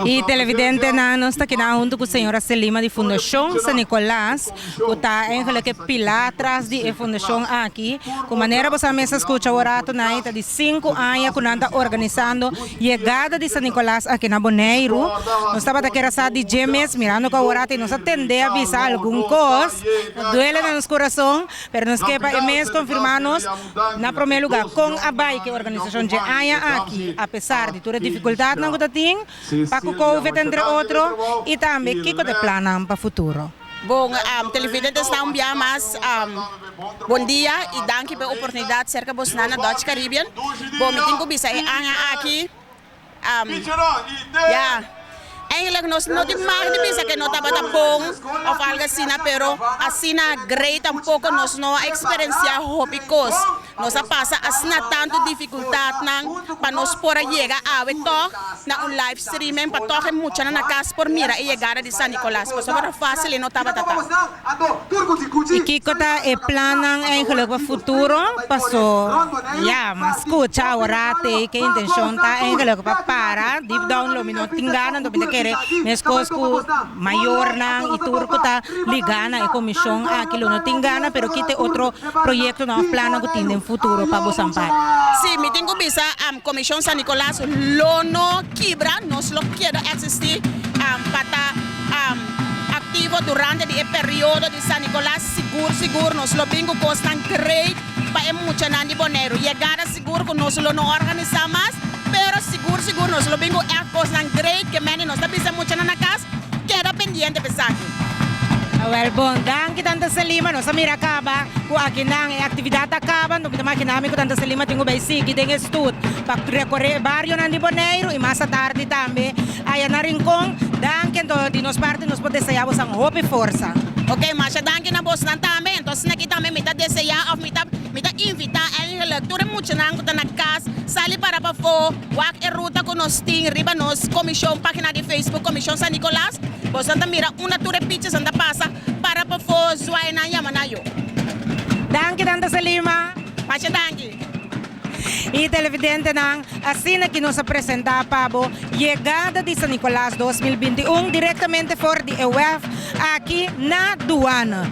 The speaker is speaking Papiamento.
E televidentenan, nos ta aki huntu ku señora Selima di Fundashon San Nicolas, ku ta eigenlijk e pilar tras di e fundashon aki. Ku manera boso mes a skucha awor ta di 5 aña ku nan ta organisando yegada di San Nicolas aki na Boneiru. Nos tabata ke sa di dje mes, mirando ku awor nos a tende a bisa algun kos, duele na nos kurason, pero nos ke pa e mes konfirmá nos na promé lugá kon a bai ku e organisashon di e aña aki, apesar di tur e difikultatnan ku tin, pa COVID, entre otro, i tambe kiko ta e plannan pa futuro. Bon, televidentenan, un dia mas, bon dia i danki pa e oportunidat serka boso na Dutch Caribbean. Bon, mi tin ku bisa e aña aki, ja, eigenlijk nos no tin mag di bisa ku no tabata bon òf algu asina, pero asina great tampoko nos no a eksperensiá hopi kos. Nos a pasa asina tantu difikultatnan pa nos por a yega awe toch na un live streaming pa toch mucha na kas por mira e yegada di San Nicolas. Pasobra fásil e no tabata. I kiko ta e plannan eigenlijk pa futuro? Paso, ja, m'a skucha awor ku intenshon ta eigenlijk pa para, deep down lo mi no tin gana, mi ta kere meskos ku mayornan i tur ku ta ligá na e komishon aki lo no tin gana, pero ki ta otro proyektonan òf plannan ku tin den futuro pa boso par? Si, mi tin ku bisa Komishon San Nicolas lo no kibra, nos lo keda eksistí pa ta aktivo durante e periodo di San Nicolas. Sigur, sigur, nos lo bin ku kosnan great pa e muchanan di Boneiru. Yegada sigur ku nos lo no organisá mas, pero sigur, sigur, nos lo bin ku kosnan great ke men nos ta bisa muchanan na kas, keda pendiente pa esaki. Wel, bon, danki, Tante Selima. Nos a mira kaba ku akinan e aktividat a kaba. No imaginá mi ku Tante Selima tin ku bai sigui den e stoet pa rekoré barionan di Boneiru i mas tardi tambe aya na Rincon. Danki, anto di nos parti nos por deseá boso hopi forsa. Ok, masha danki na boso tambe. Anto, aki tambe mi ta deseá òf mi ta invitá eigenlijk tur muchanan ku ta na kas, sali para pafó, wak e ruta ku nos tin riba nos komishon página di Facebook, Komishon San Nicolas. Boso ta mira unda tur e pichers ta pasa para pafó, zwaai nan, yama nan yo. Danki, Tante Selima. Masha danki. I televidentenan, asina ku nos a presentá pa bo yegada di San Nicolas 2021 direktamente for di e waf aki na Duana.